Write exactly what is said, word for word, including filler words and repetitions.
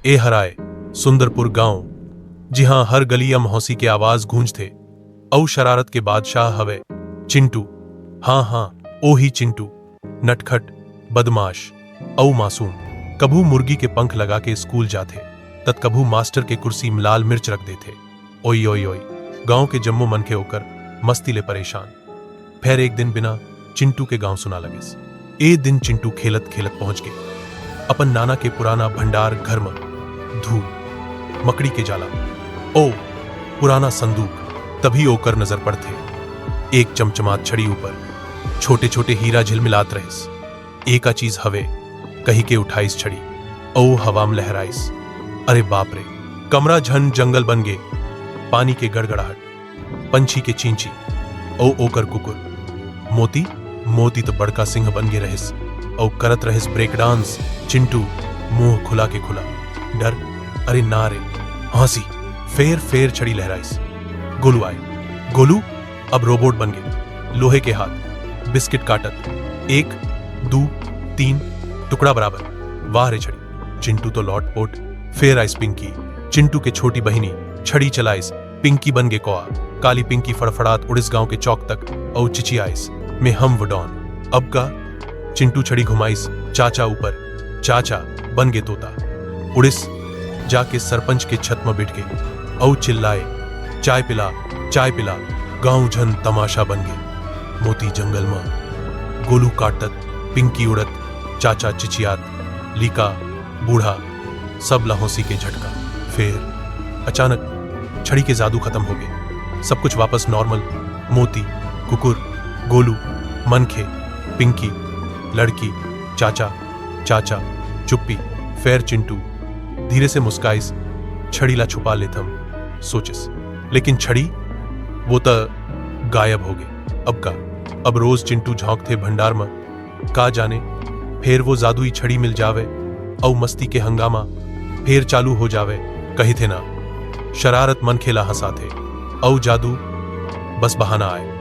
ए हराय, सुंदरपुर गांव, जिहां हर गली अम हौसी के आवाज गूंजथे, अउ शरारत के बादशाह हवे चिंटू। हां, हां, ओही चिंटू, नटखट, बदमाश, अउ मासूम। कभू मुर्गी के पंख लगा के स्कूल जाथे, तत कभू मास्टर के कुर्सी म लाल मिर्च रख देथे। ओई, ओई, ओई, गांव के जम्मो मनखे ओकर मस्ती ले परेशान। फेर एक दिन बिना चिंटू के गांव सुना लगिस। ए दिन चिंटू खेलत खेलत पहुंच गे अपन नाना के पुराना भंडार घर म। धूल, मकड़ी के जाला, ओ पुराना संदूक। तभी ओकर नजर पड़थे एक चमचमात छड़ी ऊपर। छोटे छोटे हीरा झिलमिलात रहिस। "ए का चीज हवे?" कहि के उठाइस छड़ी, अउ हवा म लहराइस। अरे बाप रे, कमरा झन जंगल बन गे। पानी के गड़गड़ाहट, पंछी के चींची, अउ ओकर कुकुर मोती। मोती तो बड़का सिंह बन गे रहिस, अउ करत रहिस ब्रेक डांस। चिंटू मुंह खुला के खुला। डर? अरे ना रे, हंसी। फेर फेर छड़ी लहराइस। गोलू आय। गोलू अब रोबोट बन गे। लोहे के हाथ, बिस्किट काटत, एक, दू, तीन, टुकड़ा बराबर। वाह रे छड़ी, चिंटू तो लौट पोट। फेर आइस पिंकी, चिंटू के छोटी बहिनी। छड़ी चलाइस, पिंकी बन गे कौआ। काली पिंकी फड़फड़ात उड़िस गांव के चौक तक, अउ चिचियाइस, "मैं हम वो डॉन।" अब का? चिंटू छड़ी घुमाइस चाचा ऊपर, चाचा बन गे तोता। उड़िस जाके सरपंच के छत म बैठ गे, अउ चिल्लाए, "चाय पिला, चाय पिला।" गांव झन तमाशा बन गे। मोती जंगल म गोलू काटत, पिंकी उड़त, चाचा चिचियात, लिका, बूढ़ा, सब ला हौसी के झटका। फेर अचानक छड़ी के जादू खत्म हो गे। सब कुछ वापस नॉर्मल। मोती, कुकुर, गोलू, मनखे, पिंकी, लड़की, चाचा, चाचा, चुप्पी। फेर चिंटू धीरे से मुस्काइस, "छड़ी ला छुपा लेथम," सोचिस। लेकिन छड़ी, वो त गायब हो गे। अब का? अब रोज चिंटू झोंकथे भंडार म, का जाने, फेर वो जादुई छड़ी मिल जावे, अउ मस्ती के हंगामा फेर चालू हो जावे। कहिथे ना, शरारत मनखे ला हंसाथे, अउ जादू बस बहाना आय।